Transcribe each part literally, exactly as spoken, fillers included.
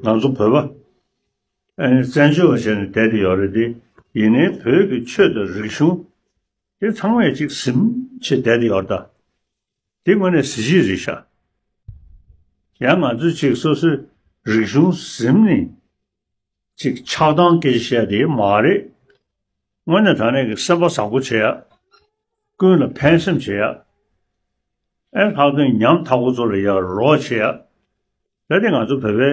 ང་ཚོ་བོད་པ་ཨ་ནི་བཙན་བྱོལ་བ་བྱས་ནས་བསྡད་དེ་ཡོད་རེད་དེ། ཡིན་ནའི་བོད་ཀྱི་ཆོས་དང་རིག་གཞུང་དེ་ཚང་མས་ཅིག་ཟིན་བྱས་བསྡད་དེ་ཡོད་རེད་ད། དེ་དངོས་གནས་གཟི་བརྗིད་རེད་ཤག། ཡང་ང་ཚོས་ཅིག་སོ་སོའི་རིག་གཞུང་ཟིན་ནས་ཅིག་ཆགས་སྡང་སྐད་ཆ་བཤད་དེ་མ་རེད། དངོས་གནས་དྲང་གནས་ཀྱི་སེམས་པ་བཟང་པོ་བྱེད་ཡ། ཀུན་ལ་ཕན་སེམས་བྱེད་ཡ། ཨེ་ལྷག་དོན་ཉམ་ཐག་པ་ཚོ་ལ་ཡ་རོགས་བྱེད་ཡ། ད་དེ་ང་ཚོ་བོད་པའི་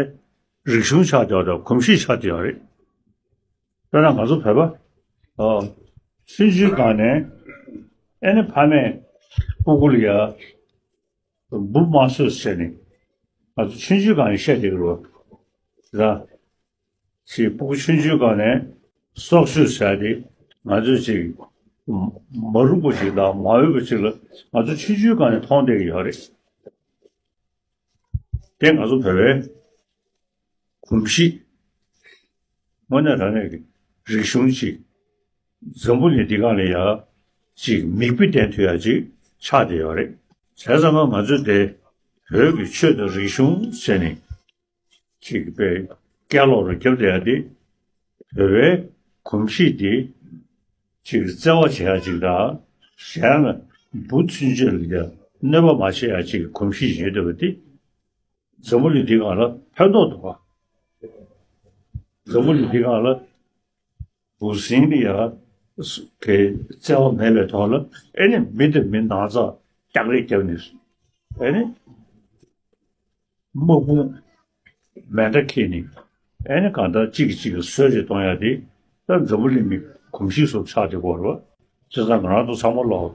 རིག་གཞུང་ཆགས་བསྡད་ཡོད་རེད། གོམས་གཤིས་ཆགས་བསྡད་ཡོད་རེད། དཔེར་ན་ང་ཚོ་བོད་པ་ཨོ་ཆུང་ཆུང་སྒང་ནས་ཨེ་ནི་ཕ་མས་སྤུ་གུ་ལ་ཡ་འབུ་མ་གསོད་ཟེར་ནས་ང་ཚོ་ཆུང་ཆུང་སྒང་ནས་བཤད་བསྡད་ཀྱི་རེད་བ། ར། ཅིག་སྤུ་གུ་ཆུང་ཆུང་སྒང་ནས་སྲོག་གཅོད་བྱས་ཏེ། ང་ཚོས་ཅིག་མ་རུངས་པ་ཞིག་དང་མ་འོས་པ་ཞིག་ལ་ང་ཚོ་ཆུང་ཆུང་སྒང་ནས་མཐོང་བསྡད་ཀྱི་ཡོད་རེད། དེ་ང་ཚོ་བོད་པའི་གོམས་གཤིས། དངོས་གནས་དྲང་གནས་ཀྱི་རིག་གཞུང་ཅིག་འཛམ་བུ་གླིང་འདི་སྒང་ལ་ཡ་ཅིག་མིག་དཔེ་བསྟན་ཐུབ་ཡ་ཅིག་ཆགས་བསྡད་ཡོད་རེད། བྱས་ཙང་ང་ཚོས་དེ་བོད་ཀྱི་ཆོས་དང་རིག་གཞུང་ཟེར་ནས་ཅིག་དཔེ་སྐད་ལོག་རུ་རྒྱབ་བསྡད་ཡ་དེ། བོད་པའི་གོམས་གཤིས་དེ་ཅིག་བརྩེ་བ་བྱེད་ཡ་ཅིག་དང་། གཞན་ལ་འབུ་ཚུན་ཆད་ལ་ཡ་གནོད་པ་མ་བྱེད་ཡ་ཅིག་གི་གོམས་གཤིས་ཡོད་བསྡད་པ་དེ། འཛམ་བུ་གླིང་འདི་སྒང་ལ་ཕན་ཐོགས་འདུག་ག། འཛམ་བུ་གླིང་འདི་སྒང་ལ་འབུ་སྲིན་ལ་ཡ་གི་བརྩེ་བ་མེད་པའི་ཐོག་ལ། ཨེ་ནི་མི་དང་མི་ནང་ཚགས་སྐྱག་རེ་བརྒྱབ་ནས། ཨེ་ནི་དམག་དཔུང་མེ་མདའ་འཁྱེར་ནས། ཨེ་ནི་གང་ལྟར་གཅིག་གིས་གཅིག་ལ་གསོད་རེས་གཏོང་ཡ་དེ། ད་འཛམ་བུ་གླིང་མི་གོམས་གཤིས་སུ་ཆགས་བསྡད་ཡོད་རེད་བ། བྱས་ཙང་ང་རང་ཚོ་ཚང་མ་ལོག་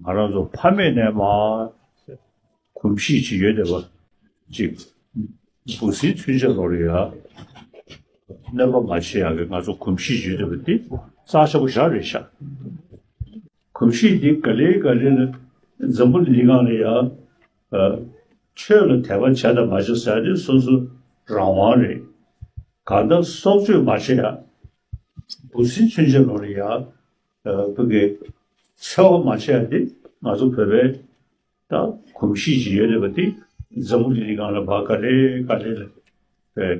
ང་རང་ཚོ་ཕ་མེས་ནས་མར་གོམས་གཤིས་ཅིག་ཡོད་བསྡད་པ་ཅིག། འབུ་སྲིན་ཚུན་ཆད་ལོག་རེད་ཡ། གནོད་པ་མ་བྱེད་ཡག་གི་ང་ཚོ་གོམས་གཤིས་ཡོད་བསྡད་པ་འདི་རྩ་ཆེ་པོ་ཞེ་དྲག་རེད་ཤག། གོམས་གཤིས་འདི་ག་ལེ་ག་ལེ་ལ་འཛམ་བུ་གླིང་འདི་སྒང་ལ་ཡ། ཨ། ཆོས་ལ་དད་པ་བྱས་དང་མ་བྱས་ཟེར་དེ་སོ་སོ་རང་དབང་རེད། གང་ལྟར་སྲོག་གཅོད་མ་བྱེད་ཡ། འབུ་སྲིན་ཚུན་ཆད་ལོག་རེད་ཡ། ཨ། བོད་ཀྱི་འཚེ་བ་མ་བྱེད་ཡ་དེ་ང་ཚོ་བོད་པའི་ད་གོམས་གཤིས་ཅིག་ཡོད་རེད་པ། དེ་འཛམ་བུ་གླིང་འདི་སྒང་ལ་ཕར་ག་ལེ་ག་ལེ་ལ་ཨེ་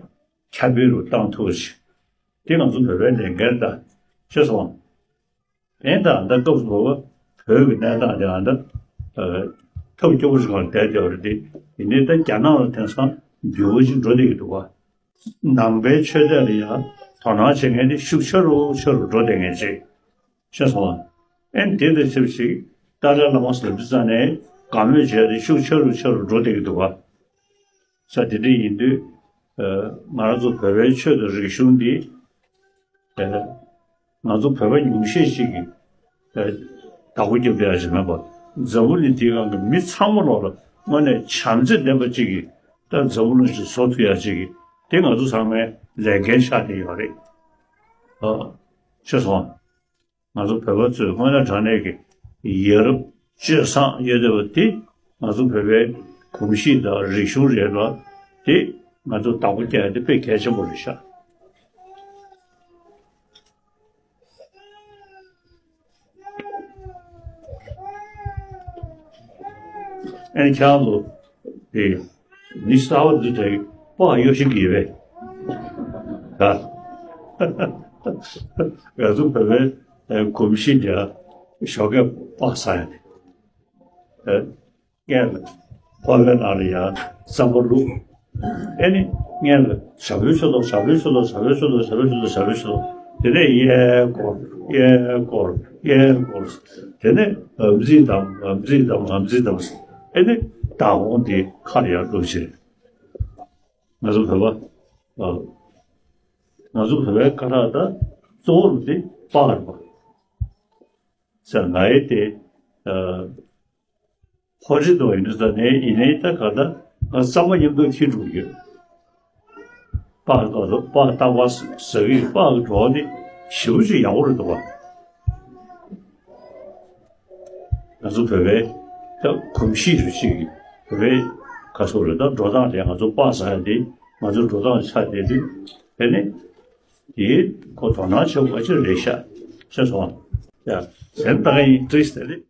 ཁྱབ་སྤེལ་རུ་བཏང་ཐུབ་པ་ཞིག། དེ་ང་ཚོ་བོད་པའི་ལས་འགན་རེད་ད། ཤེས་སོང་། ཨེ་ད་ད་སྐབས་སུ་བབ་པ་བོད་ཀྱི་གནས་སྟངས་དེ་ཨ་ད་ཨ་ཐབས་སྐྱོ་པོ་ཞིག་སྒང་ལ་བསྡད་བསྡད་པ་རེད་དེ། ཡིན་ནའི་ད་རྒྱ་ནག་ལ་དེང་སང་འགྱུར་བ་ཞིག་འགྲོ་བསྡད་ཀྱི་འདུག་ག། ནང་པའི་ཆོས་དད་ལ་ཡང་དོ་སྣང་བྱེད་མཁན་དེ་ཤུགས་ཆེ་རུ་ཆེ་རུ་འགྲོ་བསྡད་མཁན་ཅིག། ཤེས་སོང་ཨ། ཨེ་དེ་དང་ཆབས་ཅིག་ཏཱ་ལའི་བླ་མ་ཟེར་དུས་ཙང་ནས་དགའ་མོས་བྱས་ཏེ་ཤུགས་ཆེ་རུ་ཆེ་རུ་འགྲོ་བསྡད་ཀྱི་འདུག་ག། ས་དེ་འདྲ་ཡིན་དུས། ཨ། ང་རང་ཚོ་བོད་པའི་ཆོས་དང་རིག་གཞུང་འདི། ཨ། ང་ཚོ་བོད་པ་ཉུང་ཤས་ཤིག་གིས། ཨ། བདག་པོ་རྒྱབ་བསྡད་ཡ་ཞིག་མིན་པར། འཛམ་བུ་གླིང་འདིའི་སྒང་གི་མི་ཚང་མ་ལོག་ལ་དངོས་གནས་བྱམས་བརྩེ་ལྡན་པ་ཅིག་གིས་ད་འཛམ་བུ་གླིང་ཞིག་བཟོ་ཐུབ་ཡ་ཅིག་གི་དེ་ང་ཚོ་ཚང་མའི་ལས་འགན་ཆགས་བསྡད་ཡོད་རེད། ཨ། ཤེས་སོང་ཨ། ང་ཚོ་བོད་པ་ཚོས་དངོས་གནས་དྲང་གནས་ཀྱི་ཡ་རབས་སྤྱོད་བཟང་ཡོད་བསྡད་པ་དེ་ང་ཚོ་བོད་པའི་གོམས་གཤིས་དང་རིག་གཞུང་རེད་ལ། དེ་ང་ཚོ་བདག་པོ་རྒྱག་ཡ་དེ་དཔེ་གལ་ཆེན་པོ་རེད་ཤག། ཨེ་ཁྱེད་རང་ཚོ་དེ་མི་གསར་པ་འདི་འདྲའི་པགས་གཡོ་ཤེས་ཀྱི་ཡོད་པས། ད་ང་ཚོ་བོད་པའི་གོམས་གཤིས་འདི་ཞོགས་ཀས་པགས་ཟ་ཡ་དེ། སྔོན་ལ་ཕོར་པའི་ནང་ལ་ཡང་རྩམ་པ་བླུགས། ཨེ་ནི་སྔོན་ལ་ཞབས་བྲོའི་ཆུ་གཏོར། ཞབས་བྲོའི་ཆུ་གཏོར། ཞབས་བྲོའི་ཆུ་གཏོར། ཞབས་བྲོའི་ཆུ་གཏོར། ཞབས་བྲོའི་ཆུ་གཏོར། དེ་ནས་གཡས་སྐོར། གཡས་སྐོར། གཡས་སྐོར། དེ་ནས་འམ་ཙིག་བསྡམས། འམ་ཙིག་བསྡམས། འམ་ཙིག་བསྡམས། ཨེ་ནི་མདང་དགོང་དེ་ཁ་ལ་ཡར་བླུགས་བྱས། ང་ཚོ་བོད་པ། ཨ། ང་ཚོ་བོད་པའི་སྐད་གྲགས་ད་གཙོ་བོ་དེ་པགས་རེད་པ། ཟེར་ང་ཡི་དེ། ཨ། ཕོ་ཁྲི་དོ་ཡིན་ས་ནས་ཡིན་ནའི་ད་ག་ད་ང་རྩམ་པ་མཉམ་དུ་འཁྱེར་འགྲོ་གི་ཡོད། པགས་ཏོག་ཏོ་པགས་རྟག་པར་ཟ་གི་ཡོད། པགས་ཀྱི་བྲོ་བ་ནི་ཞེ་པོ་ཅིག་ཡག་པོ་རེད་འདུག་པ། ང་ཚོ་བོད་པའི་ད་གོམས་གཤིས་རུ་ཅིག་གི་བོད་པའི་ཁ་སོ་རེད། ད་འགྲོ་སྟངས་དེ་ང་ཚོ་པགས་ཟ་ཡ་དེ་ང་ཚོ་འགྲོ་སྟངས་ཆགས་བསྡད་དུས་དེ་ནི་དེའི་ཁོ་དོ་སྣང་བྱེད་དགོས་པ་ཅིག་རེད་ཤག། ཤེས་སོང་ཨ། ཡ། ཟེར་ད་ག་ཡིན་བཀྲ་ཤིས་བདེ་ལེགས།